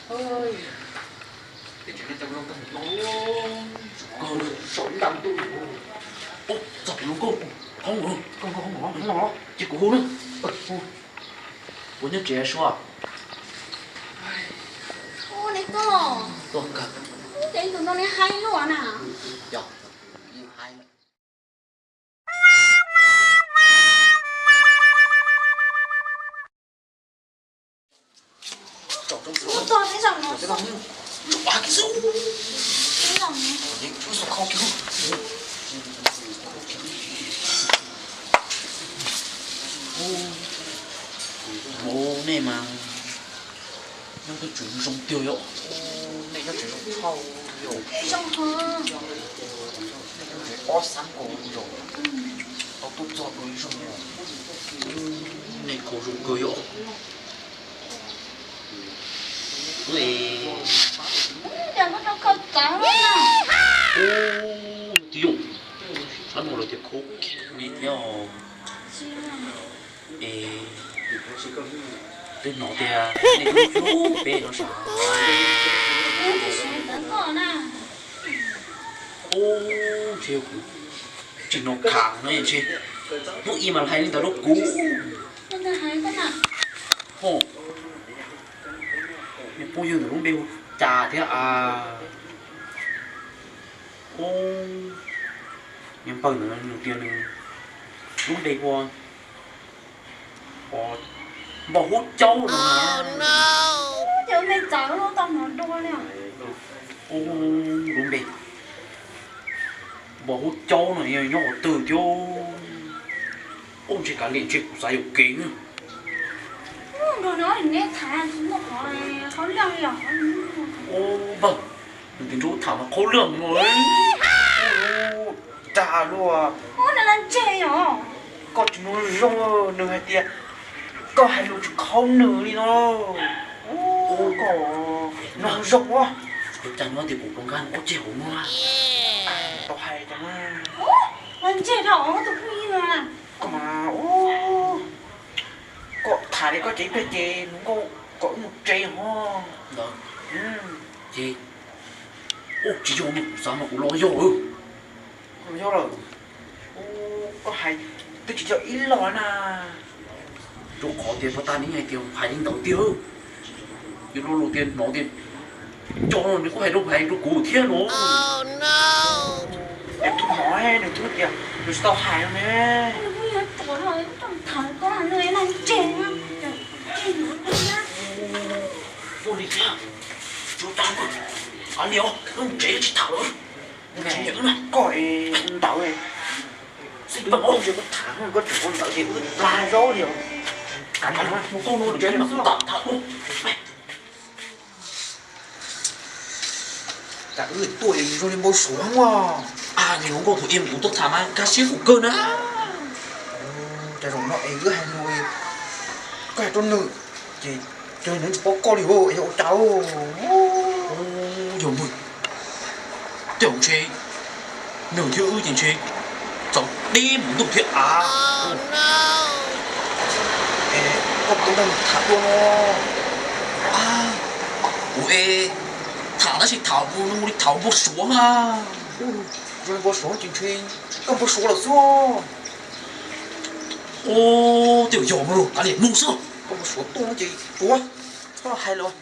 Ub, txog kuv lub nkauj, hoob, ces kuv hu na. Ua nyob tsev suav. Ub, neb koj, tuaj kawg. Ub, ces tus no neb haib luaj na. Yog, yeej haib lawm. Ub, nej mas nyob twb tseem zoo tiag yom. Nej nyob tseem zoo tshaj yom. Nej nyob tseem ob xab nkaus yom. Tau tuaj txog tau zoo yom. Nej kho zoo kawg yom. Ub, twb yog sab no lawv tias kho kiag li thiab os. Es twb hnov tias nej hlub hlub peb no sav. Ub, ntshe kuv tsis hnov kham no ntshe hnub ib mas hais li ntawd rau kuv. Ho, niag phooj ywg ntawm lub npe hu cas thiab a? Ub, niag npawg ntawd nws tias nws lub npe hu ua Npog Hub Caub no. Ub, lub npe Npog Hub Caub no nyob qhov twg thiab? Ub, ntshe kav liam ntshe kuv xav yuam kev na. Ub, npawg, nws tias nrog wb tham mas qhaub leeg no. Ub, dag luaj. Koj tsis mloog zoo, nws hais tias koj hais lus tsis qhaub nws li no. Ub, koj mloog zoo ua. Cas nyob tias kuv rov nqa ob ceg hauv muag. Tau hais cas mas. Koj mas, ub, koj tham li koj cev peg ces nws nkauj kom wb mus tsev hos. Ntawd, ces, ub, tsis yog no, kuv xav mas kuv los yog. Los yog lawm. Ub, koj hais twb tsis yog ib los na. Rau qhov tias puag ta nws hais tias hais li ntawd tiag. Yus lo lus tias hnov tias cov no nws kuj hais rau hais rau kuv thiab no. Es tus hnov nws twb tias nws tsis tau hais no ne. Ua li thiab, tsuav tag, kav liam, wb mus tsev tsis tham lawm. Koj ntawd, xij peem, koj tseem ua ntawd ces wb plag zaub li os. Kav liam, mus koj mus tsev, kuv tham tham. Cas wb tuaj zoo li npau suav ua. Niam hluas nkauj tus es kuv tuaj tham mas nkag siab kuv kawg na. Cas zaum no es wb hais lus, koj hais rau nws ces nws tsis paub koj li, yog ua cas? Yog npawg, tej zaum ntshe nws thiab wb ces ntshe txaus deb mus ntuj thiab av. Koj puas nrog nws tham dua no? Kuv es tham tab sis tham li thaum npau suav na. Zoo npau suav ces ntshe koj npau suav lawm xwb. Ub, tej zaum yog mas, kav liam mus xwb. Koj npau suav tuaj ces tsuav, txhob hais lawm.